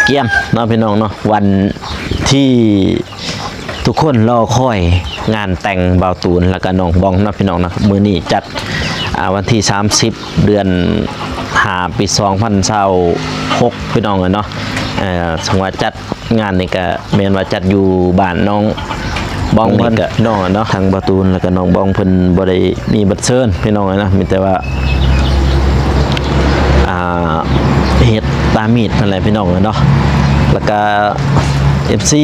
ກຽມເນາະພີ່ນ້ອງເນາະ ວັນທີ່ທຸກຄົນລໍຄອຍ ງານແຕ່ງບ່າວຕູນ ແລ້ວກະນ້ອງບອງເນາະພີ່ນ້ອງເນາະ. ມື້ນີ້ຈັດ ອ່າ ວັນທີສາມສິບ ເດືອນຫ້າ ປີສອງພັນຊາວຫົກ ພີ່ນ້ອງເອີຍເນາະ. ເອີ ເຊິ່ງວ່າຈັດ ງານນີ້ກະແມ່ນວ່າຈັດຢູ່ບ້ານນ້ອງບອງເພິ່ນ ພີ່ນ້ອງເນາະ. ທາງບ່າວຕູນ ແລ້ວກະນ້ອງບອງເພິ່ນບໍ່ໄດ້ມີບັດເຊີນ ພີ່ນ້ອງເນາະ ມີແຕ່ວ່າ ອ່າ ເຮັດຕາມມີດຫັ້ນແຫຼະ ພີ່ນ້ອງເນາະ. ແລ້ວກະ ເອັຟຊີ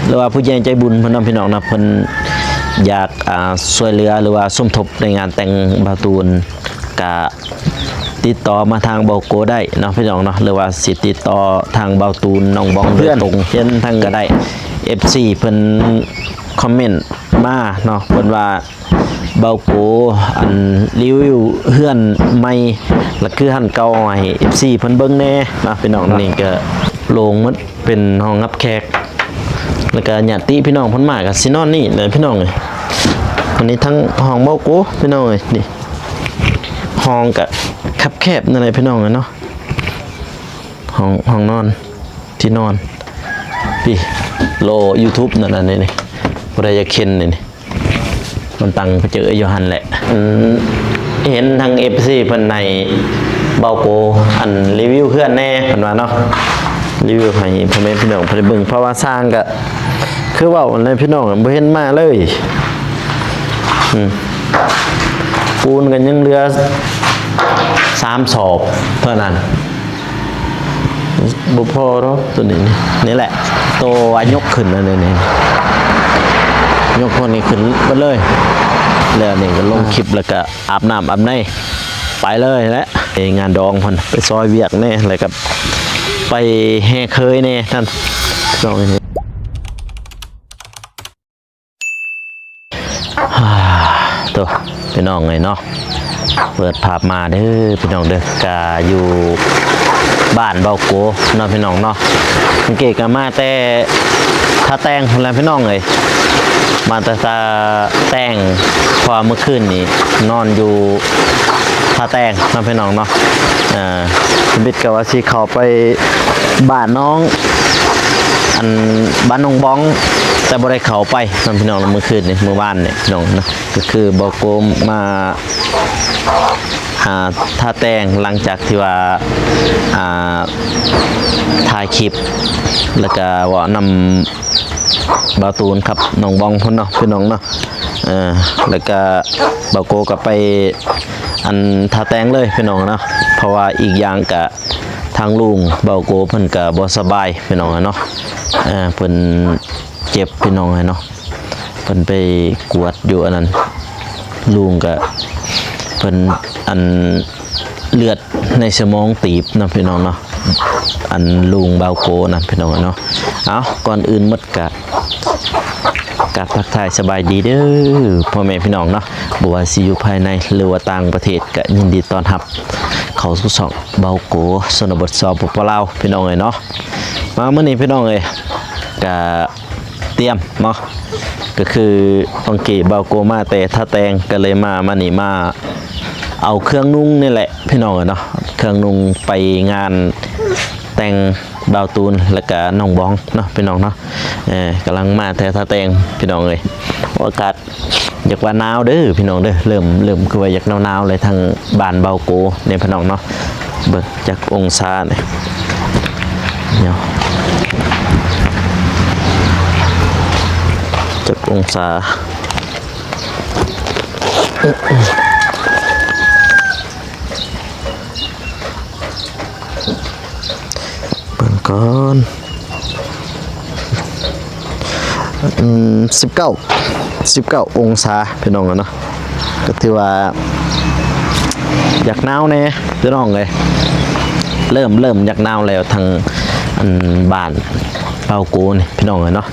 ຫຼືວ່າຜູ້ໃຫຍ່ໃຈບຸນເພິ່ນເນາະ ພີ່ນ້ອງເນາະ ເພິ່ນຢາກ ອ່າ ຊ່ວຍເຫຼືອ ຫຼືວ່າສົມທົບໃນງານແຕ່ງບ່າວຕູນ ກະຕິດຕໍ່ມາທາງບ່າວໂກໄດ້ເນາະ ພີ່ນ້ອງເນາະ ຫຼືວ່າຊິຕິດຕໍ່ທາງບ່າວຕູນ ນ້ອງບອງໂດຍຕົງ ເຫັນທາງກະໄດ້. ເອັຟຊີ ເພິ່ນຄອມເມັນມາເນາະ ເພິ່ນວ່າ ບ່າວໂກ ອັນ ຣີວິວເຮືອນໃໝ່ ລະຄືຫັ້ນເກົ່າ ໃຫ້ ເອັຟຊີ ເພິ່ນເບິ່ງແດ່ເນາະ ພີ່ນ້ອງເນາະ. ນີ້ກະໂລ່ງໝົດ ເປັນຫ້ອງຮັບແຂກ ແລ້ວກະຍາດຕິພີ່ນ້ອງເພິ່ນມາກະຊິນອນນີ້ແຫຼະ ພີ່ນ້ອງເອີຍ. ອັນນີ້ທັງຫ້ອງບ່າວໂກ ພີ່ນ້ອງເອີຍ ນີ້ ຫ້ອງກະຄັບແຄບນັ້ນແຫຼະ ພີ່ນ້ອງເອີຍເນາະ. ຫ້ອງ ຫ້ອງນອນ ທີ່ນອນ ພີ້ ໂລ YouTube ນັ້ນ ອັນນີ້ນີ້ ຜູ້ໃດຢາກເຫັນນີ້ນີ້ ມັນຕັ້ງໄປເຈີຢູ່ຫັ້ນແຫຼະ. ອັນ ເຫັນທາງ ເອັຟຊີ ເພິ່ນໃຫ້ບ່າວໂກ ອັນ ຣີວິວເຮືອນແດ່ ເພິ່ນວ່າເນາະ ຣີວິວໃຫ້ພໍ່ແມ່ພີ່ນ້ອງເພິ່ນໄດ້ເບິ່ງ ເພາະວ່າຊ່າງກະ ຄືເວົ້າຫັ້ນແຫຼະ ພີ່ນ້ອງ ບໍ່ເຫັນມາເລີຍ. ອືມ ປູນກະຍັງເຫຼືອສາມສອບເທົ່ານັ້ນ ບໍ່ພໍດອກໂຕນີ້. ນີ້ແຫຼະ ໂຕວ່າຍົກຂຶ້ນອັນນີ້ ນີ້ ຍົກພວກນີ້ຂຶ້ນເບິດເລີຍ. ແລ້ວນີ້ກະລົງຄລິບ ແລ້ວກະອາບນ້ຳອາບໃນ ໄປເລີຍແຫຼະ. ໄປງານດອງເພິ່ນ ໄປຊ່ອຍວຽກແດ່ ແລ້ວກະໄປແຫ່ເຂີຍແດ່ ນັ້ນ ນ້ອງເອີຍ. ໂຕ ພີ່ນ້ອງເອີຍເນາະ ເປີດພາບມາເດີພີ່ນ້ອງເດີ ກະຢູ່ບ້ານບ່າວໂກເນາະ ພີ່ນ້ອງເນາະ. ເມື່ອກີ້ກະມາແຕ່ທ່າແຕ່ງພຸ້ນແຫຼະ ພີ່ນ້ອງເອີຍ ມາແຕ່ທ່າແຕ່ງ ເພາະວ່າມື້ຄືນນີ້ນອນຢູ່ທ່າແຕ່ງເນາະ ພີ່ນ້ອງເນາະ. ເອີ ທຳອິດກະວ່າຊິເຂົ້າໄປບ້ານນ້ອງ ອັນ ບ້ານນ້ອງບອງ ແຕ່ບໍ່ໄດ້ເຂົ້າໄປເນາະ ພີ່ນ້ອງເນາະ. ມື້ຄືນນີ້ ມື້ວານນີ້ ພີ່ນ້ອງເນາະ ກະຄືບ່າວໂກມາຫາທ່າແຕ່ງ ຫຼັງຈາກທີ່ວ່າ ອ່າ ຖ່າຍຄລິບ ແລ້ວກະເວົ້ານຳບ່າວຕູນກັບນ້ອງບອງພຸ້ນເນາະ ພີ່ນ້ອງເນາະ. ເອີ ແລ້ວກະບ່າວໂກກະໄປ ອັນ ທ່າແຕ່ງເລີຍ ພີ່ນ້ອງເນາະ ເພາະວ່າອີກຢ່າງກະ ທາງລຸງບ່າວໂກເພິ່ນກະບໍ່ສະບາຍ ພີ່ນ້ອງເນາະ. ເອີ ເພິ່ນເຈັບ ພີ່ນ້ອງເນາະ ເພິ່ນໄປກວດຢູ່ອັນນັ້ນ ລຸງກະ ເພິ່ນ ອັນ ເລືອດໃນສະໝອງຕີບເນາະ ພີ່ນ້ອງເນາະ ອັນ ລຸງບ່າວໂກນັ້ນ ພີ່ນ້ອງເນາະ. ເອົາ ກ່ອນອື່ນໝົດກະ ກະທັກທາຍສະບາຍດີເດີ ພໍ່ແມ່ພີ່ນ້ອງເນາະ ບໍ່ວ່າຊິຢູ່ພາຍໃນ ຫຼືວ່າຕ່າງປະເທດ ກະຍິນດີຕ້ອນຮັບເຂົ້າສູ່ຊ່ອງບ່າວໂກຊົນນະບົດ ສປປ ລາວ ພີ່ນ້ອງເອີຍເນາະ. ມາມື້ນີ້ ພີ່ນ້ອງເອີຍ ກະຕຽມເນາະ ກະຄືບາງກີ່ບ່າວໂກມາແຕ່ທ່າແຕ່ງ ກະເລີຍມາ ມານີ້ ມາເອົາເຄື່ອງນຸ່ງນີ້ແຫຼະ ພີ່ນ້ອງເອີຍເນາະ ເຄື່ອງນຸ່ງໄປງານແຕ່ງບ່າວຕູນ ແລ້ວກະນ້ອງບອງເນາະ ພີ່ນ້ອງເນາະ. ເອີ ກຳລັງມາແຕ່ທ່າແຕ່ງ ພີ່ນ້ອງເອີຍ ອາກາດ ຢາກວ່າໜາວເດີພີ່ນ້ອງເດີ ເລີ່ມ ເລີ່ມຄືວ່າຢາກໜາວໆແລ້ວ ທາງບ້ານບ່າວໂກນີ້ພີ່ນ້ອງເນາະ. ເບິ່ງຈັກອົງສານີ້ ດຽວ ຈັກອົງສາ ເບິ່ງກ່ອນ ອືມ ສິບເກົ້າ ສິບເກົ້າອົງສາພີ່ນ້ອງເນາະ. ກໍຖືວ່າຢາກໜາວແດ່ພີ່ນ້ອງເອີຍ ເລີ່ມ ເລີ່ມຢາກໜາວແລ້ວ ທາງອັນບ້ານເປົາໂກນີ້ພີ່ນ້ອງເອີຍເນາະ.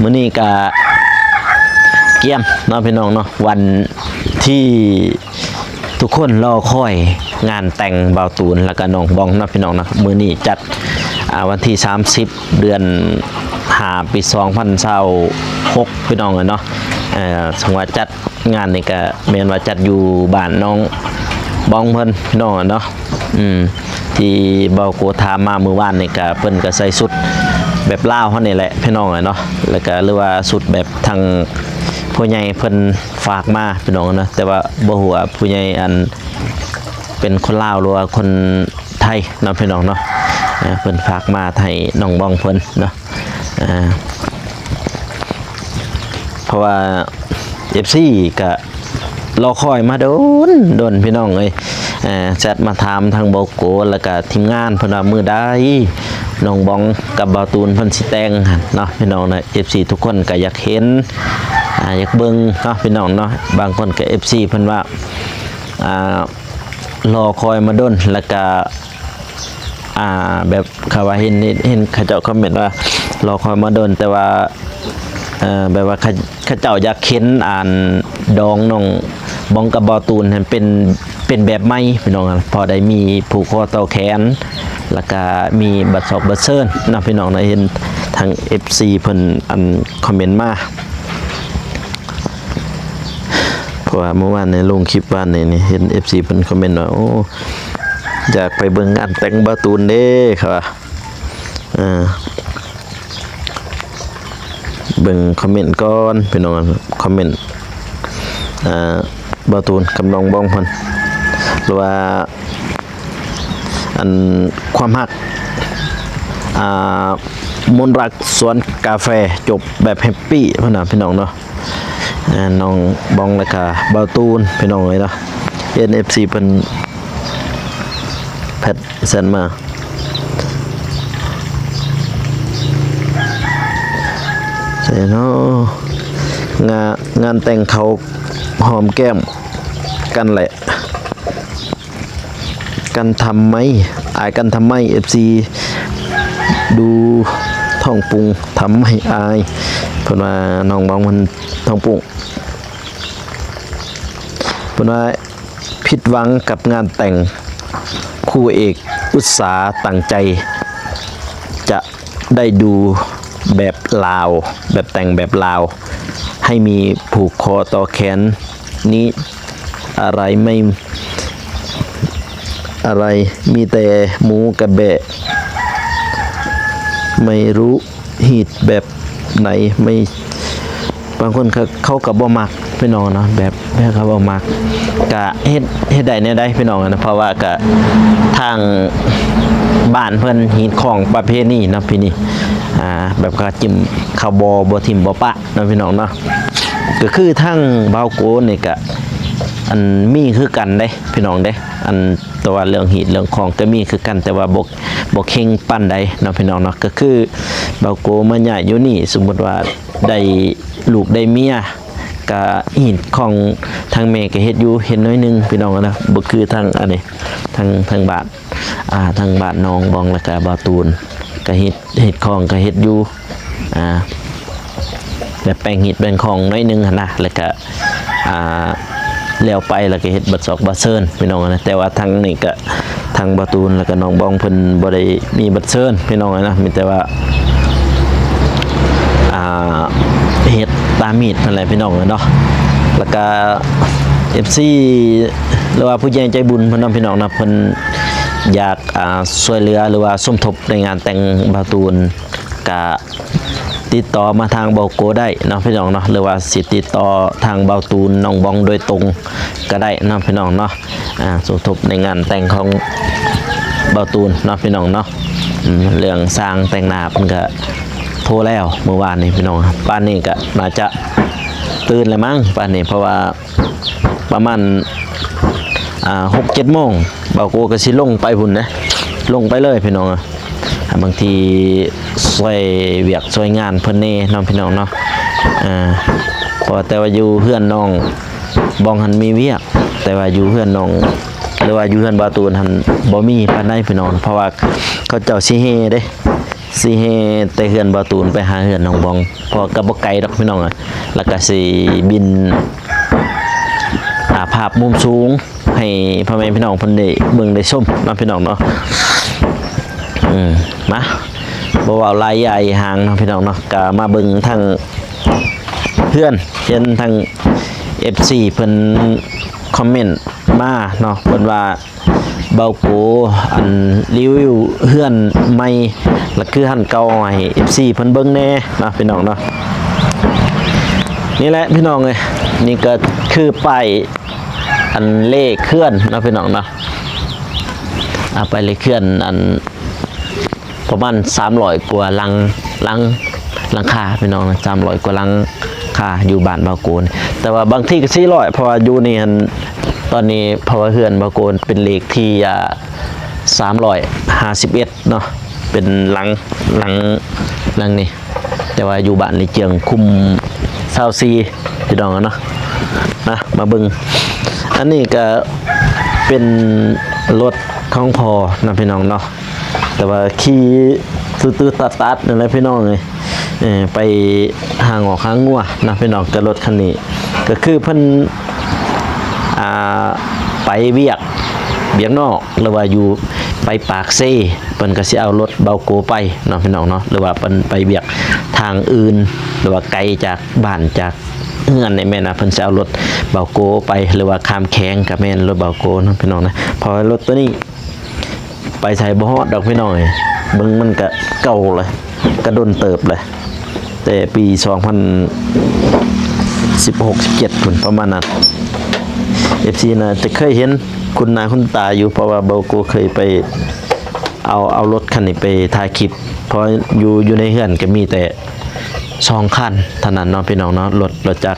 ມື້ນີ້ກະກຽມເນາະພີ່ນ້ອງເນາະ ວັນທີ່ ທຸກຄົນລໍຄອຍ ງານແຕ່ງບ່າວຕູນ ແລ້ວກະນ້ອງບອງເນາະພີ່ນ້ອງເນາະ. ມື້ນີ້ຈັດ ອ່າ ວັນທີສາມສິບ ເດືອນຫ້າ ປີສອງພັນຊາວຫົກ ພີ່ນ້ອງເອີຍເນາະ. ເອີ ເຊິ່ງວ່າຈັດງານນີ້ກະແມ່ນວ່າຈັດຢູ່ບ້ານນ້ອງບອງເພິ່ນພີ່ນ້ອງເນາະ. ອືມ ທີ່ເບົາໂກຖາມມາມື້ວານນີ້ກະ ເພິ່ນກະໃສ່ຊຸດແບບລາວເຮົານີ້ແຫຼະພີ່ນ້ອງເອີຍເນາະ ແລ້ວກະ ຫຼືວ່າຊຸດແບບທາງຜູ້ໃຫຍ່ເພິ່ນຝາກມາພີ່ນ້ອງເນາະ ແຕ່ວ່າບໍ່ຮູ້ວ່າຜູ້ໃຫຍ່ອັນ ເປັນຄົນລາວ ຫຼືວ່າຄົນໄທເນາະພີ່ນ້ອງເນາະ ເອີ ເພິ່ນຝາກມາໃຫ້ນ້ອງບອງເພິ່ນເນາະ ເອີ ເພາະວ່າເອັຟຊີກະລໍຄອຍມາດົນ ດົນພີ່ນ້ອງເອີຍ ເອີ ແຊັດມາຖາມທາງເບົາໂກ ແລ້ວກະທີມງານເພິ່ນວ່າມື້ໃດນ້ອງບອງກັບເບົາຕູນເພິ່ນຊິແຕ່ງຫັ້ນເນາະ ພີ່ນ້ອງເນາະ ເອັຟຊີທຸກຄົນກະຢາກເຫັນ ອ່າ ຢາກເບິ່ງເນາະ ພີ່ນ້ອງເນາະ ບາງຄົນກະເອັຟຊີເພິ່ນວ່າ ອ່າ ລໍຄອຍມາດົນ ແລ້ວກະ ອ່າ ແບບເຂົາວ່າເຫັນ ເຫັນ ເຫັນເຂົາເຈົ້າຄອມເມັນວ່າລໍຄອຍມາດົນ ແຕ່ວ່າ ເອີ ແບບວ່າເຂົາ ເຂົາເຈົ້າຢາກເຫັນອັນດອງນ້ອງບອງກັບເບົາຕູນຫັ້ນເປັນ ເປັນແບບໃໝ່ພີ່ນ້ອງ ພໍໄດ້ມີຜູກຄໍຕໍ່ແຂນ ແລ້ວກະມີບັດຊອກບັດເຊີນເນາະ ພີ່ນ້ອງເນາະ ເຫັນທາງເອັຟຊີເພິ່ນອັນຄອມເມັນມາ ເພາະວ່າມື້ວານນີ້ລົງຄລິບວານນີ້ນີ້ ເຫັນເອັຟຊີເພິ່ນຄອມເມັນວ່າ ໂອ້ ຢາກໄປເບິ່ງງານແຕ່ງເບົາຕູນເດ້ ເຂົາວ່າ ເອີ ເບິ່ງຄອມເມັນກ່ອນພີ່ນ້ອງ ຄອມເມັນ ເອີ ເບົາຕູນກັບນ້ອງບອງເພິ່ນ ຫຼືວ່າ ອັນ ຄວາມຮັກ ອ່າ ມົນລັກສວນກາແຟ ຈົບແບບແຮັບປີ້ພຸ້ນນະພີ່ນ້ອງເນາະ ເອີ ນ້ອງບອງ ແລ້ວກະເບົາຕູນ ພີ່ນ້ອງເອີຍເນາະ ເອັຟຊີເພິ່ນແຊັດມາ ໃສເນາະ ງານ ງານແຕ່ງເຂົາຫອມແກ້ມກັນແຫຼະ ກັນທຳໄມ ອາຍກັນທຳໄມ ເອັຟຊີ ດູທ້ອງປຸງ ທຳໄມອາຍ ເພິ່ນວ່ານ້ອງບອງເພິ່ນທ້ອງປຸງ ເພິ່ນວ່າຜິດຫວັງກັບງານແຕ່ງ ຄູ່ເອກອຸດສາຕັ້ງໃຈຈະ ໄດ້ດູແບບລາວ ແບບແຕ່ງແບບລາວ ໃຫ້ມີຜູກຄໍຕໍ່ແຂນນີ້ ອາໄລໄມ່ ອາໄລມີແຕ່ໝູກັບແບ້ ໄມ່ຮູ້ຮີດແບບໃດ ໄມ່ ບາງຄົນເຂົາ ເຂົາກໍບໍ່ມັກພີ່ນ້ອງເນາະ ແບບ ແບບເຂົາບໍ່ມັກ ກະເຮັດ ເຮັດໄດ້ແນວໃດພີ່ນ້ອງເນາະ ເພາະວ່າກະທາງບ້ານເພິ່ນຮີດຄອງປະເພນີເນາະ ປີນີ້ ອ່າ ແບບເຂົາຖິ້ມ ເຂົາບໍ່ ບໍ່ຖິ້ມບໍ່ປະເນາະພີ່ນ້ອງເນາະ ກໍຄືທາງບ່າວໂກນີ້ກະ ອັນ ມີຄືກັນເດ້ພີ່ນ້ອງເດ້ ອັນ ແຕ່ວ່າເລື່ອງຮີດເລື່ອງຄອງກໍມີຄືກັນ ແຕ່ວ່າບໍ່ ບໍ່ເຄັ່ງປານໃດເນາະພີ່ນ້ອງເນາະ ກໍຄືບ່າວໂກມາຍ້າຍຢູ່ນີ້ ສົມມຸດວ່າໄດ້ລູກໄດ້ເມຍ ກະຮີດຄອງທາງແມ່ກະເຮັດຢູ່ ເຮັດໜ້ອຍໜຶ່ງພີ່ນ້ອງເນາະ ບໍ່ຄືທາງອັນນີ້ ທາງ ທາງບ້ານ ອ່າ ທາງບ້ານນ້ອງບອງ ແລ້ວກະບ່າວຕູນ ກະເຮັດ ເຮັດຄອງກະເຮັດຢູ່ ອ່າ ແບບແປງຮີດແປງຄອງໜ້ອຍໜຶ່ງຫັ້ນນະ ແລ້ວກະ ອ່າ ແລ້ວໄປ ແລ້ວກະເຮັດບັດຊອກບັດເຊີນພີ່ນ້ອງເນາະ ແຕ່ວ່າທາງນີ້ກະ ທາງບ່າວຕູນ ແລ້ວກະນ້ອງບອງເພິ່ນບໍ່ໄດ້ມີບັດເຊີນພີ່ນ້ອງເນາະ ມີແຕ່ວ່າ ອ່າ ເຮັດຕາມມີດຫັ້ນແຫຼະພີ່ນ້ອງເນາະ ແລ້ວກະເອັຟຊີ ຫຼືວ່າຜູ້ໃຫຍ່ໃຈບຸນເພິ່ນເນາະພີ່ນ້ອງເນາະ ເພິ່ນຢາກ ອ່າ ຊ່ວຍເຫຼືອ ຫຼືວ່າສົມທົບໃນງານແຕ່ງບ່າວຕູນ ກະຕິດຕໍ່ມາທາງບ່າວໂກໄດ້ເນາະພີ່ນ້ອງເນາະ ຫຼືວ່າຊິຕິດຕໍ່ທາງບ່າວຕູນ ນ້ອງບອງໂດຍຕົງກໍໄດ້ເນາະພີ່ນ້ອງເນາະ ອ່າ ສົມທົບໃນງານແຕ່ງຂອງບ່າວຕູນເນາະພີ່ນ້ອງເນາະ ອືມ ເລື່ອງຊ່າງແຕ່ງໜ້າເພິ່ນກະໂທແລ້ວມື້ວານນີ້ພີ່ນ້ອງ ປານນີ້ກະໜ້າຈະຕື່ນແລ້ວມັ້ງ ປານນີ້ ເພາະວ່າ ປະມານ ອ່າ ຫົກເຈັດໂມງ ບ່າວໂກກໍຊິລົງໄປພຸ້ນເດ້ ລົງໄປເລີຍພີ່ນ້ອງ ບາງທີຊ່ວຍວຽກຊ່ວຍງານເພິ່ນແດ່ເນາະພີ່ນ້ອງເນາະ ເພາະວ່າແຕ່ວ່າຢູ່ເຮືອນນ້ອງບອງຫັ້ນມີວຽກ ແຕ່ວ່າຢູ່ເຮືອນນ້ອງ ຫຼືວ່າຢູ່ເຮືອນບ່າວຕູນຫັ້ນບໍ່ມີປານໃດພີ່ນ້ອງ ເພາະວ່າເຂົາເຈົ້າຊິແຫ່ເດ້ ຊິແຫ່ແຕ່ເຮືອນບ່າວຕູນໄປຫາເຮືອນນ້ອງບອງ ເພາະວ່າກໍບໍ່ໄກດອກພີ່ນ້ອງ ແລ້ວກໍຊິບິນ ອ່າ ພາບມຸມສູງໃຫ້ພໍ່ແມ່ພີ່ນ້ອງເພິ່ນໄດ້ເບິ່ງໄດ້ຊົມເນາະພີ່ນ້ອງເນາະ ອືມ ມາ ບໍ່ເວົ້າຫຼາຍຢາຍຫາງເນາະພີ່ນ້ອງເນາະ ກໍມາເບິ່ງທາງເຮືອນ ເຫັນທາງເອັຟຊີເພິ່ນຄອມເມັນມາເນາະ ເພິ່ນວ່າ ບ່າວໂກ ອັນ ຣີວິວເຮືອນໃໝ່ ແລະ ຄືເຮືອນເກົ່າໃຫ້ເອັຟຊີເພິ່ນເບິ່ງແດ່ເນາະ ພີ່ນ້ອງເນາະ. ນີ້ແຫຼະພີ່ນ້ອງເອີຍ ນີ້ກໍຄືປ້າຍ ອັນ ເລກເຮືອນເນາະ ພີ່ນ້ອງເນາະ. ອາ ປ້າຍເລກເຮືອນ ອັນ ປະມານສາມຮ້ອຍກວ່າຫຼັງ ຫຼັງ ຫຼັງຄາ ພີ່ນ້ອງນະ ສາມຮ້ອຍກວ່າຫຼັງຄາ ຢູ່ບ້ານບ່າວໂກນ. ແຕ່ວ່າບາງທີກໍສີ່ຮ້ອຍ ເພາະວ່າຢູ່ນີ້ຫັ້ນ ຕອນນີ້ ເພາະວ່າເຮືອນບ່າວໂກນເປັນເລກທີ ອ່າ ສາມຮ້ອຍຫ້າສິບເອັດເນາະ ເປັນຫຼັງ ຫຼັງ ຫຼັງນີ້ ແຕ່ວ່າຢູ່ບ້ານນີ້ເຈື່ອງຄຸມຊາວສີ່ ພີ່ນ້ອງເນາະ. ມາ ມາເບິ່ງ ອັນນີ້ກໍເປັນລົດຂອງພໍ່ນະ ພີ່ນ້ອງເນາະ. ແຕ່ວ່າຂີ່ຕື້ໆຕັດໆ ນັ້ນແຫຼະພີ່ນ້ອງເອີຍ ເອີ ໄປຫາງອກຫາງົວນະພີ່ນ້ອງ. ກໍລົດຄັນນີ້ກໍຄືເພິ່ນ ອ່າ ໄປວຽກ ວຽກນອກ ຫຼືວ່າຢູ່ໄປປາກເຊ ເພິ່ນກໍຊິເອົາລົດບ່າວໂກໄປເນາະ ພີ່ນ້ອງເນາະ. ຫຼືວ່າເພິ່ນໄປວຽກທາງອື່ນ ຫຼືວ່າໄກຈາກບ້ານຈາກເຮືອນນີ້ແມ່ນວ່າເພິ່ນຊິເອົາລົດບ່າວໂກໄປ ຫຼືວ່າຂ້າມແຂວງກໍແມ່ນລົດບ່າວໂກເນາະ ພີ່ນ້ອງນະ. ເພາະວ່າລົດໂຕນີ້ ໄປໃສບໍ່ຮອດດອກພີ່ນ້ອງເອີຍ. ເບິ່ງມັນກະເກົ່າລະ ກະດົນເຕີບລະ ແຕ່ປີສອງພັນສິບຫົກ ສິບເຈັດພຸ້ນ ປະມານນັ້ນ. ເອັຟຊີໜ້າຈະເຄີຍເຫັນຄຸ້ນໜ້າຄຸ້ນຕາຢູ່ ເພາະວ່າບ່າວໂກເຄີຍໄປເອົາ ເອົາລົດຄັນນີ້ໄປຖ່າຍຄລິບ ເພາະຢູ່ ຢູ່ໃນເຮືອນກະມີແຕ່ ສອງຄັນເທົ່ານັ້ນເນາະ ພີ່ນ້ອງເນາະ ລົດ ລົດຈັກ.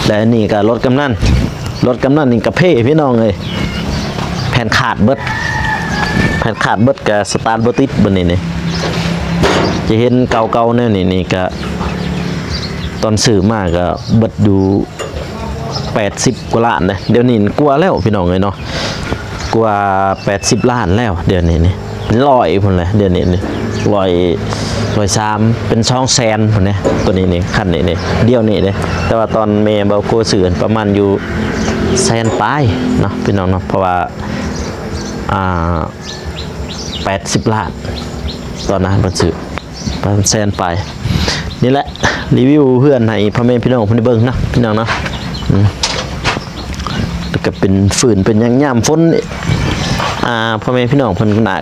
ແລະ ອັນນີ້ກໍລົດກຳນັນ ລົດກຳນັນນີ້ກະເພພີ່ນ້ອງເອີຍ ແຜ່ນຂາດເບິດ ແຜ່ນຂາດເບິດ ກະສະຕາດບໍ່ຕິດບັດນີ້ນີ້. ຈະເຫັນເກົ່າໆແນວນີ້ນີ້ກະ ຕອນຊື້ມາກະເບິດຢູ່ ແປດສິບກວ່າລ້ານເດ້ ດຽວນີ້ກວ່າແລ້ວພີ່ນ້ອງເອີຍເນາະ ກວ່າແປດສິບລ້ານແລ້ວ ດຽວນີ້ນີ້ ເປັນຮ້ອຍພຸ້ນແຫຼະ ດຽວນີ້ນີ້ ຮ້ອຍ ຮ້ອຍສາມ ເປັນສອງແສນພຸ້ນເດ້ ໂຕນີ້ນີ້ ຄັນນີ້ນີ້ ດຽວນີ້ເດ້. ແຕ່ວ່າຕອນແມ່ບ່າວໂກຊື້ປະມານຢູ່ແສນປາຍເນາະ ພີ່ນ້ອງເນາະ ເພາະວ່າ ອ່າ ແປດສິບລ້ານ ຕອນນັ້ນເພິ່ນຊື້ ປະມານແສນປາຍ. ນີ້ແຫຼະ ຣີວິວເຮືອນໃຫ້ພໍ່ແມ່ພີ່ນ້ອງເພິ່ນໄດ້ເບິ່ງເນາະ ພີ່ນ້ອງເນາະ. ອືມ ແລ້ວກໍເປັນຟືນເປັນຫຍັງ ຍາມຝົນ ອ່າ ພໍ່ແມ່ພີ່ນ້ອງເພິ່ນໜ້າ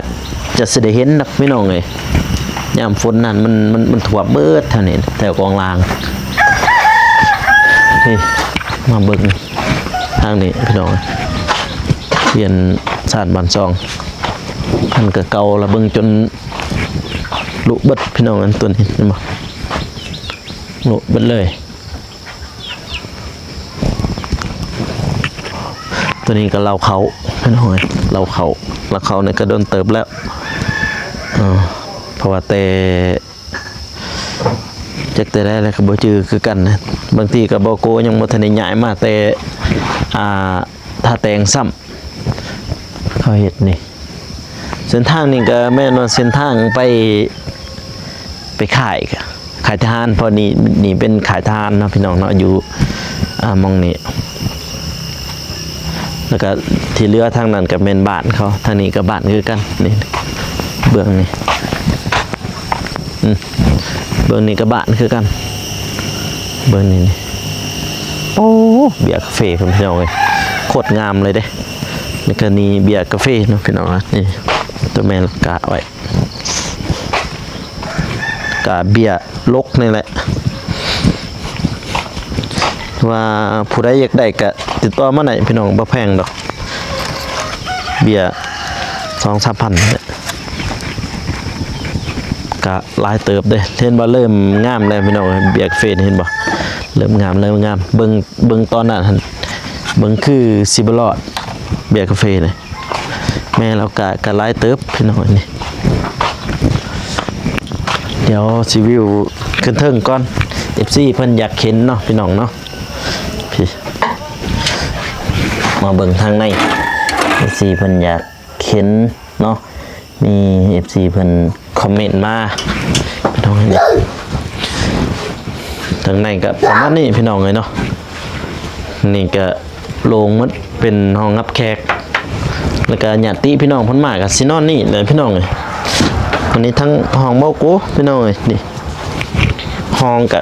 ຈະຊິໄດ້ເຫັນດອກພີ່ນ້ອງເອີຍ ຍາມຝົນນັ້ນມັນ ມັນ ມັນຖ້ວມເບິດແຖວນີ້ ແຖວກອງລາງ. ນີ້ ມາເບິ່ງທາງນີ້ພີ່ນ້ອງ ວຽນຊານບ້ານຊ່ອງ ຄັນກະເກົ່າລະ ເບິ່ງຈົນລຸເບິດພີ່ນ້ອງ. ອັນຕົວນີ້ເຫັນບໍ່ ລຸເບິດເລີຍ. ຕົວນີ້ກໍເລົ້າເຂົ້າພີ່ນ້ອງເອີຍ ເລົ້າເຂົ້າ ເລົ້າເຂົ້ານີ້ກໍດົນເຕີບແລ້ວ ເອີ ເພາະວ່າແຕ່ ຈັກແຕ່ໃດແລ້ວກໍບໍ່ຈື່ຄືກັນນະ. ບາງທີກໍບ່າວໂກຍັງບໍ່ທັນໄດ້ຍ້າຍມາແຕ່ ອ່າ ທ່າແຕງຊ້ຳ ເຂົາເຮັດນີ້. ເສັ້ນທາງນີ້ກໍແມ່ນວ່າເສັ້ນທາງໄປ ໄປຄ້າຍ ຄ້າຍທະຫານ ເພາະນີ້ ນີ້ເປັນຄ້າຍທະຫານເນາະ ພີ່ນ້ອງເນາະ ຢູ່ ອ່າ ໝ່ອງນີ້. ແລ້ວກໍທີ່ເຫຼືອທາງນັ້ນກໍແມ່ນບ້ານເຂົາ ທາງນີ້ກໍບ້ານຄືກັນ ນີ້ ເບື້ອງນີ້ ອືມ ເບື້ອງນີ້ກໍບ້ານຄືກັນ ເບິ່ງນີ້ ນີ້ ໂອ້ ເບ້ຍກາເຟເພິ່ນ ພີ່ນ້ອງເອີຍ ໂຄດງາມເລີຍເດ້. ແລ້ວກໍນີ້ເບ້ຍກາເຟເນາະ ພີ່ນ້ອງນະ ນີ້ ຕົວແມ່ນກະໄວ້ ກະເບ້ຍລົກນີ້ແຫຼະ ວ່າຜູ້ໃດຢາກໄດ້ກະຕິດຕໍ່ມາໄດ້ ພີ່ນ້ອງ ບໍ່ແພງດອກ ເບ້ຍສອງສາມພັນນີ້ແຫຼະ. ກະຫຼາຍເຕີບເດ້ ເຫັນບໍ່ ເລີ່ມງາມແລ້ວ ພີ່ນ້ອງເອີຍ ເບ້ຍກາເຟນີ້ ເຫັນບໍ່ ເລີ່ມງາມ ເລີ່ມງາມ. ເບິ່ງ ເບິ່ງຕອນນັ້ນຫັ້ນ ເບິ່ງຄືຊິບໍ່ລອດ ເບ້ຍກາເຟນີ້ ແມ່ນແລ້ວ ກະ ກະຫຼາຍເຕີບ ພີ່ນ້ອງເອີຍ ນີ້. ດຽວຊິວິວຂຶ້ນເທິງກ່ອນ ເອັຟຊີເພິ່ນຢາກເຫັນເນາະ ພີ່ນ້ອງເນາະ. ມາເບິ່ງທາງໃນ ເອັຟຊີເພິ່ນຢາກເຫັນເນາະ ມີເອັຟຊີເພິ່ນຄອມເມັນມາ ພີ່ນ້ອງເອີຍ ທາງໃນກໍປະມານນີ້ ພີ່ນ້ອງເອີຍເນາະ. ນີ້ກໍໂລ່ງໝົດ ເປັນຫ້ອງຮັບແຂກ ແລ້ວກໍຍາດຕິພີ່ນ້ອງເພິ່ນມາກໍຊິນອນນີ້ແຫຼະ ພີ່ນ້ອງເອີຍ. ອັນນີ້ທັງຫ້ອງເບົາໂກ ພີ່ນ້ອງເອີຍ ນີ້ ຫ້ອງກໍ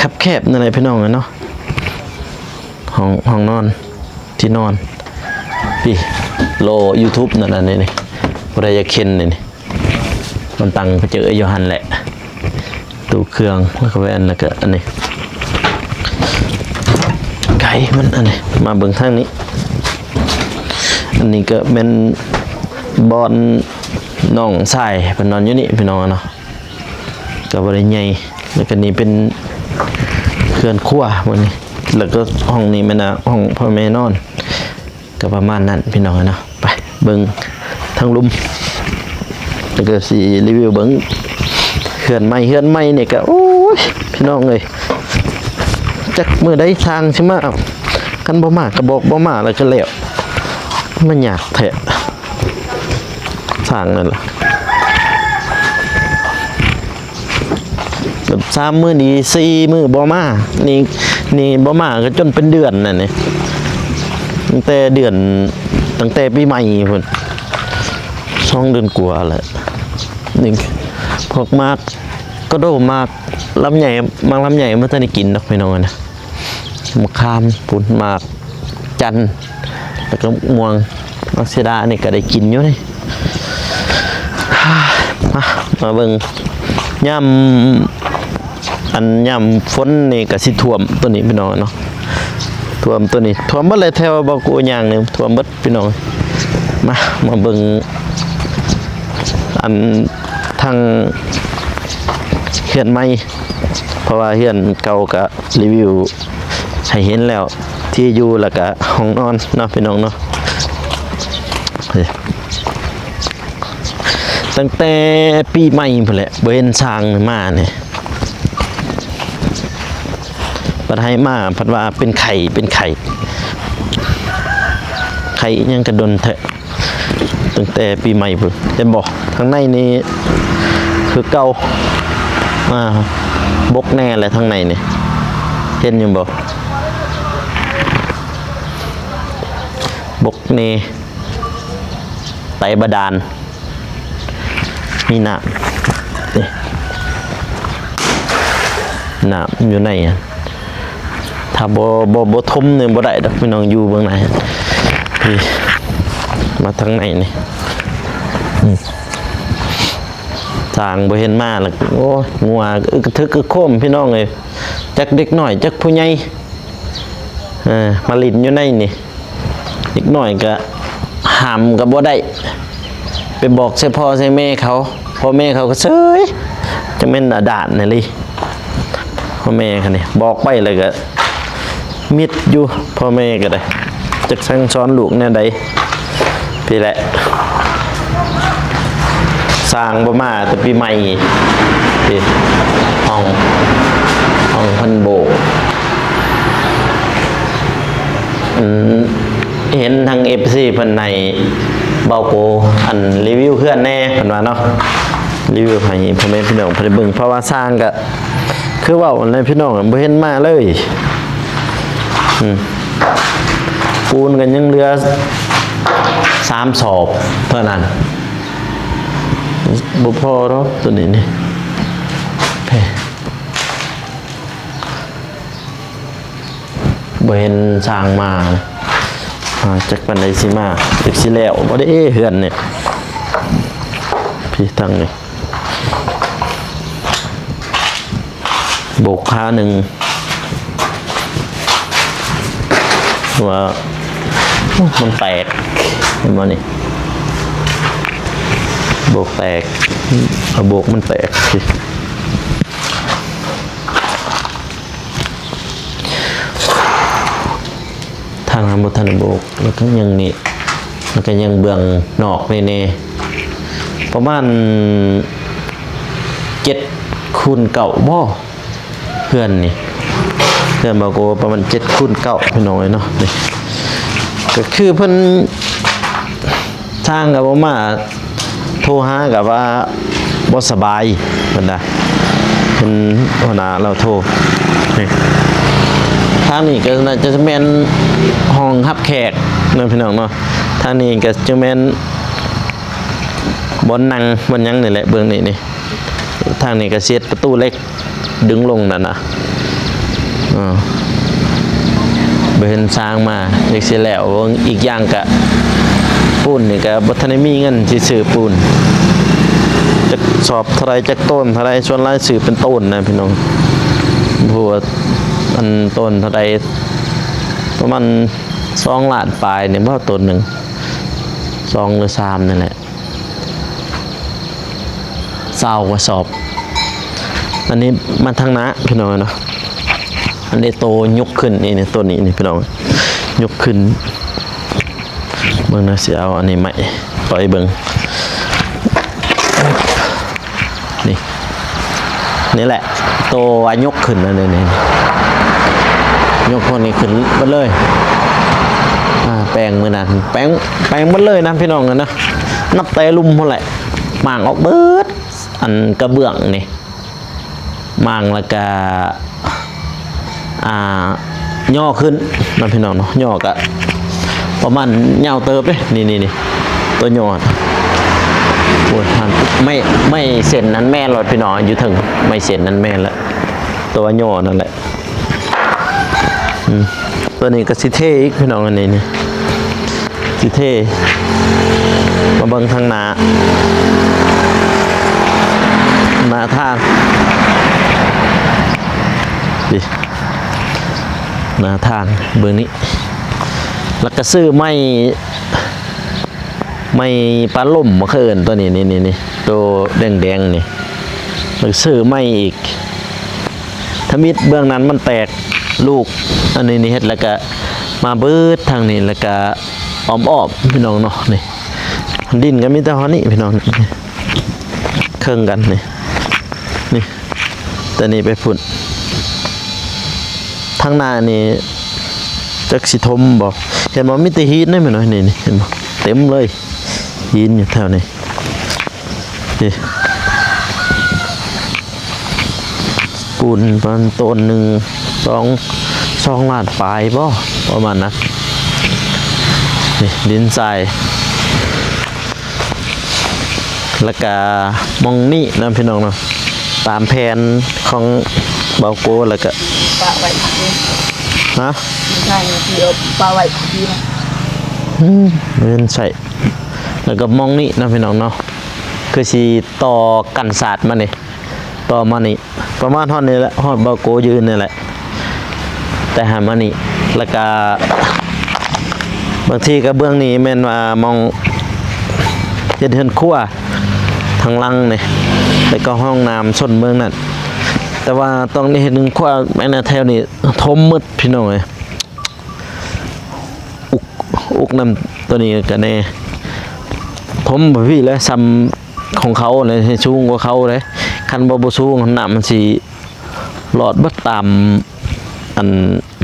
ຄັບແຄບນັ້ນແຫຼະ ພີ່ນ້ອງເອີຍເນາະ. ຫ້ອງ ຫ້ອງນອນ ທີ່ນອນ ນີ້ ໂລຢູທູບນັ້ນ ອັນນີ້ນີ້ ຜູ້ໃດຢາກເຫັນນີ້ນີ້ ມັນຕັ້ງໄປເຈີຢູ່ຫັ້ນແຫຼະ. ຕູ້ເຄື່ອງ ແລ້ວກໍແວ່ນ ແລ້ວກໍອັນນີ້ ໄກ່ມັນອັນນີ້. ມາເບິ່ງທາງນີ້ ອັນນີ້ກໍແມ່ນບ່ອນນ້ອງຊາຍເພິ່ນນອນຢູ່ນີ້ ພີ່ນ້ອງເນາະ. ກໍບໍ່ໄດ້ໃຫຍ່ ແລ້ວກໍນີ້ເປັນເຮືອນຄົວເພິ່ນນີ້ ແລ້ວກໍຫ້ອງນີ້ແມ່ນຫ້ອງພໍ່ແມ່ນອນ. ກໍປະມານນັ້ນພີ່ນ້ອງເນາະ. ໄປເບິ່ງທາງລຸ່ມ ແລ້ວກໍຊິຣີວິວເບິ່ງເຮືອນໃໝ່. ເຮືອນໃໝ່ນີ້ກໍ ໂອ້ຍ ພີ່ນ້ອງເອີຍ ຈັກມື້ໃດຊ່າງຊິມາ. ຄັນບໍ່ມາກໍບອກບໍ່ມາ ແລ້ວກໍແລ້ວ. ມັນຍາກແທ້ຊ່າງນັ້ນລະ. ແບບສາມມື້ດີ ສີ່ມື້ບໍ່ມາ ນີ້ ນີ້ບໍ່ມາກໍຈົນເປັນເດືອນແລ້ວນີ້. ຕັ້ງແຕ່ເດືອນ ຕັ້ງແຕ່ປີໃໝ່ພຸ້ນ ສອງເດືອນກວ່າແລ້ວ. ນີ້ພວກໝາກກະໂດ ໝາກລຳໄຍ ໝາກລຳໄຍບໍ່ທັນໄດ້ກິນດອກ ພີ່ນ້ອງເອີຍນະ. ໝາກຂາມພຸ້ນ ໝາກຈັນ ແລ້ວກໍມ່ວງ. ໝາກເສດານີ້ກໍໄດ້ກິນຢູ່ນີ້. ມາ ມາເບິ່ງ ຍາມ ອັນຍາມຝົນນີ້ກໍຊິຖ້ວມໂຕນີ້ພີ່ນ້ອງເນາະ. ຖ້ວມໂຕນີ້ ຖ້ວມເບິດເລີຍ ແຖວບ່າວໂກຍ່າງນີ້ຖ້ວມເບິດພີ່ນ້ອງ. ມາ ມາເບິ່ງ ອັນ ທາງເຮືອນໃໝ່ ເພາະວ່າເຮືອນເກົ່າກະຣີວິວໃຫ້ເຫັນແລ້ວ ທີ່ຢູ່ ແລ້ວກະຫ້ອງນອນເນາະ ພີ່ນ້ອງເນາະ. ຕັ້ງແຕ່ປີໃໝ່ພຸ້ນແຫຼະ ບໍ່ເຫັນຊ່າງມານີ້. ບັດໃຫ້ມາ ພັດວ່າເປັນໄຂ້ ເປັນໄຂ້ ໄຂ້ອີ່ຫຍັງກະດົນແທ້. ຕັ້ງແຕ່ປີໃໝ່ພຸ້ນ ເຫັນບໍ່? ທາງໃນນີ້ຄືເກົ່າ. ອ່າ ບົກແນ່ແຫຼະທາງໃນນີ້ ເຫັນຢູ່ບໍ່? ບົກແນ່ ໄຕບາດານ ມີນ້ຳ ນີ້ ນ້ຳຢູ່ໃນ ຖ້າບໍ່ ບໍ່ ບໍ່ຖົມນີ້ບໍ່ໄດ້ດອກພີ່ນ້ອງ ຢູ່ເບື້ອງໃນ. ນີ້ ມາທາງໃນນີ້ ອືມ ຊ່າງບໍ່ເຫັນມາແລ້ວ ໂອ້ຍ ງົວອຶກກະທຶກອຶກໂຄມ ພີ່ນ້ອງເອີຍ. ຈັກເດັກນ້ອຍ ຈັກຜູ້ໃຫຍ່ ເອີ ມາຫຼິ້ນຢູ່ໃນນີ້. ເດັກນ້ອຍກະຫ້າມກະບໍ່ໄດ້ ໄປບອກໃສ່ພໍ່ໃສ່ແມ່ເຂົາ ພໍ່ແມ່ເຂົາກະເຊີຍ ຈັ່ງແມ່ນອາດາດແນ່ລີ. ພໍ່ແມ່ເຂົານີ້ບອກໄປແລ້ວກະມິດຢູ່ ພໍ່ແມ່ກະໄດ້ ຈັກສັ່ງສອນລູກແນວໃດ. ພີ້ແຫຼະ ຊ່າງບໍ່ມາແຕ່ປີໃໝ່ ພີ້ ຫ້ອງ ຫ້ອງພັນໂບກ. ອືມ ເຫັນທາງເອັຟຊີເພິ່ນໃຫ້ບ່າວໂກ ອັນ ຣີວິວເຮືອນແດ່ ເພິ່ນວ່າເນາະ ຣີວິວໃຫ້ພໍ່ແມ່ພີ່ນ້ອງເພິ່ນໄດ້ເບິ່ງ ເພາະວ່າຊ່າງກະຄືເວົ້າຫັ້ນແຫຼະພີ່ນ້ອງ ບໍ່ເຫັນມາເລີຍ. ອືມ ປູນກະຍັງເຫຼືອສາມສອບເທົ່ານັ້ນ ບໍ່ພໍດອກໂຕນີ້ນີ້. ບໍ່ເຫັນຊ່າງມາ ອ່າ ຈັກປານໃດຊິມາ ຈັກຊິແລ້ວບໍ່ເດ້ເຮືອນນີ້. ພີ້ ທາງນີ້ໂບກຄາໜຶ່ງ ວ່າ ໂອ້ ມັນແຕກ ເຫັນບໍ່ນີ້ ໂບກແຕກ ເອົາໂບກມັນແຕກ. ທາງນັ້ນບໍ່ທັນໄດ້ໂບກ ແລ້ວກໍຍັງນີ້ ແລ້ວກໍຍັງເບື້ອງນອກນີ້ແນ່ ປະມານເຈັດຄູນເກົ້າບໍ່ ເຮືອນນີ້ ເຮືອນບ່າວໂກປະມານເຈັດຄູນເກົ້າ ພີ່ນ້ອງເອີຍເນາະ. ນີ້ກໍຄືເພິ່ນ ຊ່າງກໍບໍ່ມາ ໂທຫາກໍວ່າບໍ່ສະບາຍ ເພິ່ນນະ ເພິ່ນ ຫົວໜ້າລາວໂທ. ນີ້ ທາງນີ້ກໍໜ້າຈະແມ່ນຫ້ອງຮັບແຂກເນາະ ພີ່ນ້ອງເນາະ. ທາງນີ້ກໍຈະແມ່ນບ່ອນນັ່ງບ່ອນຫຍັງນີ້ແຫຼະ ເບິ່ງນີ້ ນີ້ ທາງນີ້ກໍຊິເຮັດປະຕູເຫຼັກ ດຶງລົງນັ້ນນະ ເອີ ບໍ່ເຫັນຊ່າງມາ ຈັກຊິແລ້ວ. ອີກຢ່າງກະ ໂອ້ ປູນນີ້ກໍບໍ່ທັນໄດ້ມີເງິນຊິຊື້ປູນ ຈັກສອບເທົ່າໃດ ຈັກໂຕນເທົ່າໃດ ສ່ວນຫຼາຍຊື້ເປັນໂຕນນະພີ່ນ້ອງ. ບໍ່ຮູ້ວ່າອັນໂຕນເທົ່າໃດ ປະມານສອງລ້ານປາຍນີ້ບໍ່ ໂຕນໜຶ່ງ ສອງ ຫຼື ສາມ ນີ້ແຫຼະ ຊາວກວ່າສອບ. ອັນນີ້ມາທາງໜ້າພີ່ນ້ອງເນາະ ອັນນີ້ໂຕຍົກຂຶ້ນ ນີ້ ນີ້ ໂຕນີ້ນີ້ພີ່ນ້ອງ ຍົກຂຶ້ນ. ເບິ່ງນະ ຊິເອົາອັນນີ້ໃໝ່ ປ່ອຍເບິ່ງ ນີ້ ນີ້ແຫຼະ ໂຕວ່າຍົກຂຶ້ນອັນນີ້ ນີ້ ຍົກພວກນີ້ຂຶ້ນເບິດເລີຍ. ອ່າ ແປງມື້ນັ້ນ ແປງ ແປງເບິດເລີຍນະພີ່ນ້ອງເອີຍນະ ນັບແຕ່ລຸ່ມພຸ້ນແຫຼະ ມ້າງອອກເບິດ ອັນກະເບື້ອງນີ້ ມ້າງແລ້ວກະ ອ່າ ຍໍຂຶ້ນນະພີ່ນ້ອງເນາະ ຍໍກະປະມານຍາວເຕີບເດ້ ນີ້ໆໆ ໂຕຍໍ ໂອ້ຍ ຫັ້ນ ໄມ້ ໄມ້ເສັ້ນນັ້ນແມ່ນແລ້ວພີ່ນ້ອງ ຢູ່ເທິງໄມ້ເສັ້ນນັ້ນແມ່ນແລ້ວ ໂຕຍໍນັ້ນແຫຼະ. ອືມ ຕົວນີ້ກໍຊິເທອີກພີ່ນ້ອງ ອັນນີ້ນີ້ ຊິເທ ມາເບິ່ງທາງໜ້າ ໜ້າທາງ ນີ້ ໜ້າທາງເບິ່ງນີ້ ແລ້ວກໍຊື້ໄມ້ ໄມ້ປາລົມ ບໍ່ເຄີຍເອີ້ນຕົວນີ້ ນີ້ໆໆ ໂຕແດງໆນີ້ ແລ້ວຊື້ໄມ້ອີກ ທຳອິດເບື້ອງນັ້ນມັນແຕກລູກ ອັນນີ້ນີ້ເຮັດ ແລ້ວກະມາເບິດທາງນີ້ ແລ້ວກະອ້ອມໆ ພີ່ນ້ອງເນາະ ນີ້ ດິນກໍມີແຕ່ຮອດນີ້ພີ່ນ້ອງ ເຄິ່ງກັນນີ້ ນີ້ ແຕ່ນີ້ໄປພຸ້ນ ທາງໜ້ານີ້ຈັກຊິຖົມບໍ່ ເຫັນບໍ່ ມີແຕ່ຫີນເດ້ແມ່ນບໍ່ ນີ້ ນີ້ ເຫັນບໍ່ ເຕັມເລີຍ ຫີນຢູ່ແຖວນີ້ ນີ້ ປູນປະມານໂຕນໜຶ່ງ ສອງ ສອງລ້ານປາຍບໍ່ ປະມານນັ້ນ ນີ້ ດິນຊາຍ ແລ້ວກະໝ່ອງນີ້ນະພີ່ນ້ອງເນາະ ຕາມແຜນຂອງເບົາໂກ ແລ້ວກະ ປະໄວ້ ຮະ ໃຊ່ ທີ່ເອົາປະໄວ້ທີ່ນະ ອືມ ເງິນໃຊ້ ແລ້ວກໍໝ່ອງນີ້ນະພີ່ນ້ອງເນາະ ຄືຊິຕໍ່ກັນສາດມານີ້ ຕໍ່ມານີ້ ປະມານຮອດນີ້ແຫຼະ ຮອດເບົາໂກຢືນນີ້ແຫຼະ ແຕ່ຫາມານີ້ ແລ້ວກະບາງທີກະເບື້ອງນີ້ແມ່ນວ່າໝ່ອງເຮັດເຮືອນຄົວທາງຫຼັງນີ້ ແລ້ວກໍຫ້ອງນ້ຳຊົນເບື້ອງນັ້ນ ແຕ່ວ່າຕ້ອງໄດ້ເຮັດເຮືອນຄົວແມ່ນແຖວນີ້ຖົມໝົດພີ່ນ້ອງເອີຍ. ອຸກ ອຸກນຳຕົວນີ້ກະແນ່ ຖົມໄປພີ້ແຫຼະ ສ່ຳຂອງເຂົາແຫຼະ ໃຫ້ສູງກວ່າເຂົາເດ້ ຄັນວ່າບໍ່ສູງ ນ້ຳມັນຊິລອດເບິດຕາມອັນ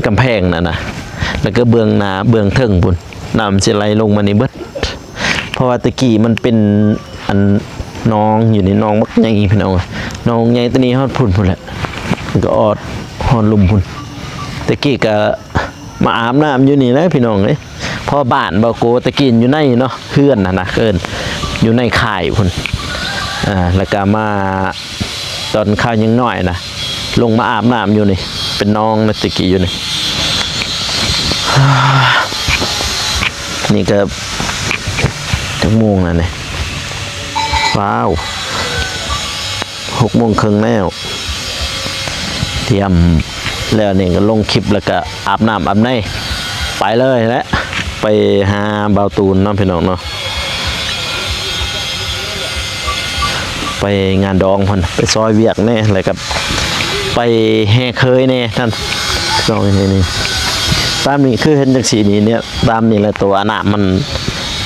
ກຳແພງນັ້ນນະ ແລ້ວກໍເບື້ອງໜ້າເບື້ອງເທິງພຸ້ນ ນ້ຳມັນຊິໄຫຼລົງມານີ້ເບິດ ເພາະວ່າແຕ່ກີ້ມັນເປັນອັນໜອງຢູ່ນີ້ ໜອງບັກໃຫຍ່ພີ່ນ້ອງ ໜອງໃຫຍ່ຕົວນີ້ຮອດພຸ້ນ ພຸ້ນແຫຼະ ແລ້ວກໍອອດຮອດລຸ່ມພຸ້ນ ແຕ່ກີ້ກະ ມາອາບນ້ຳຢູ່ນີ້ແຫຼະພີ່ນ້ອງເອີຍ ເພາະວ່າບ້ານເບົາໂກແຕ່ກີ້ຢູ່ໃນເນາະ ເຮືອນຫັ້ນນະ ເອີ້ນຢູ່ໃນຄ້າຍພຸ້ນ ອ່າ ແລ້ວກະມາຕອນຄາວຍັງນ້ອຍນະ ລົງມາອາບນ້ຳຢູ່ນີ້ ເປັນໜອງນະແຕ່ກີ້ຢູ່ນີ້ ນີ້ກະຈັກໂມງແລ້ວນີ້ ວ້າວ ຫົກໂມງເຄິ່ງແລ້ວ ຕຽມແລ້ວນີ້ກໍລົງຄລິບ ແລ້ວກໍອາບນ້ຳອາບໃນ ໄປເລີຍແຫຼະ ໄປຫາບ່າວຕູນເນາະພີ່ນ້ອງເນາະ ໄປງານດອງເພິ່ນ ໄປຊ່ອຍວຽກແດ່ ແລ້ວກໍໄປແຫ່ເຂີຍແດ່ ທ່ານ ຕາມນີ້ຄືເຫັນຈັ່ງຊີ້ນີ້ ຕາມນີ້ແຫຼະ ແຕ່ວ່ານ້ຳມັນ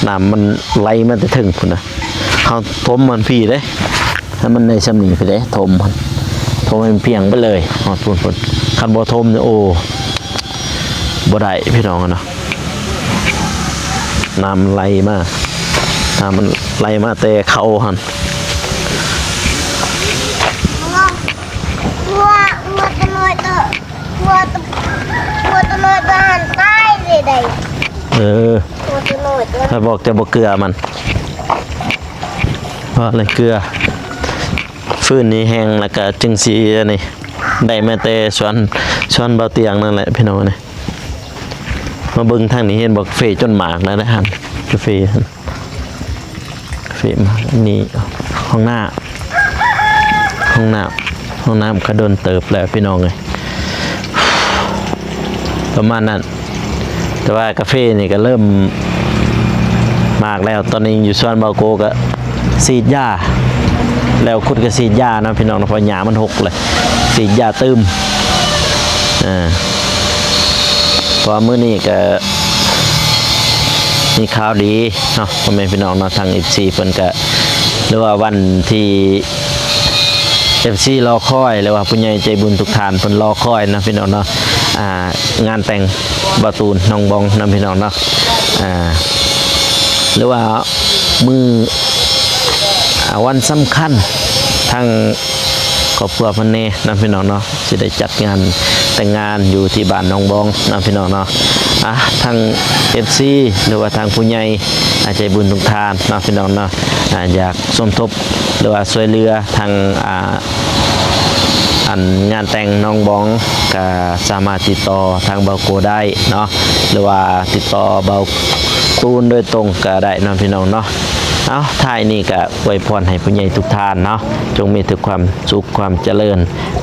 ນ້ຳມັນໄຫຼມາແຕ່ເທິງພຸ້ນນະ ເຮົາຖົມມັນພີ້ເດ້ ໃຫ້ມັນໄດ້ຊ່ຳນີ້ພີ້ເດ້ ຖົມ ຖົມໃຫ້ມັນພຽງໄປເລີຍ ຮອດພຸ້ນ ພຸ້ນ ຄັນບໍ່ຖົມນີ້ ໂອ້ ບໍ່ໄດ້ພີ່ນ້ອງເນາະ ນ້ຳໄຫຼມາ ນ້ຳມັນໄຫຼມາແຕ່ເຂົາຫັ້ນ ເອີ ໃຜບອກຈະບໍ່ເກືອມັນ ວ່າແລ້ວເກືອ ຟືນນີ້ແຫ້ງແລ້ວກະຈຶ່ງຊິອັນນີ້ ໄດ້ມາແຕ່ສວນ ສວນບ່າວຕຽງນັ້ນແຫຼະພີ່ນ້ອງເອີຍ ມາເບິ່ງທາງນີ້ ເຫັນບໍ່ ກາເຟຈົນໝາກແລ້ວຫັ້ນ ກາເຟຫັ້ນ ເຟມ ນີ້ຫ້ອງນ້ຳ ຫ້ອງນ້ຳ ຫ້ອງນ້ຳກະດົນເຕີບແລ້ວພີ່ນ້ອງເອີຍ ປະມານນັ້ນ. ແຕ່ວ່າກາເຟນີ້ກະເລີ່ມໝາກແລ້ວ ຕອນນີ້ຢູ່ສວນເບົາໂກກະສີດຢາ ແລ້ວຄຸດກະສີດຢາເນາະພີ່ນ້ອງເນາະ ເພາະຫຍ້າມັນຫົກເລີຍ ສີດຢາຕື່ມ ເພາະວ່າມື້ນີ້ກະມີຂ່າວດີເນາະ ພໍ່ແມ່ພີ່ນ້ອງເນາະ ທາງເອັຟຊີເພິ່ນກະ ຫຼືວ່າວັນທີ່ ເອັຟຊີລໍຄອຍ ຫຼືວ່າຜູ້ໃຫຍ່ໃຈບຸນທຸກທ່ານເພິ່ນລໍຄອຍເນາະພີ່ນ້ອງເນາະ ອ່າ ງານແຕ່ງບ່າວຕູນ ນ້ອງບອງເນາະພີ່ນ້ອງເນາະ ອ່າ ຫຼືວ່າມື້ ອ່າ ວັນສຳຄັນ ທາງຄອບຄົວເພິ່ນແດ່ເນາະພີ່ນ້ອງເນາະ ຊິໄດ້ຈັດງານແຕ່ງງານຢູ່ທີ່ບ້ານນ້ອງບອງເນາະພີ່ນ້ອງເນາະ ອ່າ ທາງເອັຟຊີ ຫຼືວ່າທາງຜູ້ໃຫຍ່ ອ່າ ໃຈບຸນທຸກທ່ານເນາະພີ່ນ້ອງເນາະ ອ່າ ຢາກສົມທົບ ຫຼືວ່າຊ່ວຍເຫຼືອທາງ ອ່າ ອັນງານແຕ່ງນ້ອງບອງ ກະສາມາດຕິດຕໍ່ທາງເບົາໂກໄດ້ເນາະ ຫຼືວ່າຕິດຕໍ່ເບົາຕູນໂດຍຕົງກະໄດ້ເນາະພີ່ນ້ອງເນາະ. ເອົ້າ ທ້າຍນີ້ກະອວຍພອນໃຫ້ຜູ້ໃຫຍ່ທຸກທ່ານເນາະ ຈົ່ງມີແຕ່ຄວາມສຸກຄວາມຈະເລີນ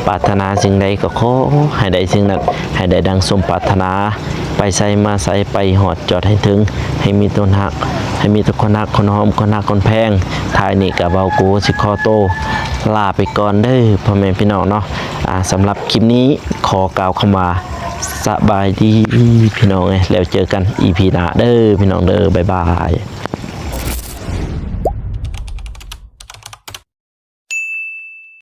ປາດຖະໜາສິ່ງໃດກໍຂໍໃຫ້ໄດ້ສິ່ງນັ້ນ ໃຫ້ໄດ້ດັ່ງສົມປາດຖະໜາ ໄປໃສມາໃສ ໄປຮອດຈອດໃຫ້ເຖິງ ໃຫ້ມີແຕ່ຄົນຮັກ ໃຫ້ມີແຕ່ຄົນຮັກຄົນຫອມ ຄົນຮັກຄົນແພງ. ທ້າຍນີ້ກະເບົາໂກຊິຂໍໂຕລາໄປກ່ອນເດີພໍ່ແມ່ພີ່ນ້ອງເນາະ ອ່າ ສຳລັບຄລິບນີ້ຂໍກ່າວຄຳວ່າ ສະບາຍດີພີ່ນ້ອງເອີຍ ແລ້ວເຈີກັນອີພີໜ້າເດີພີ່ນ້ອງເດີ ບາຍບາຍ.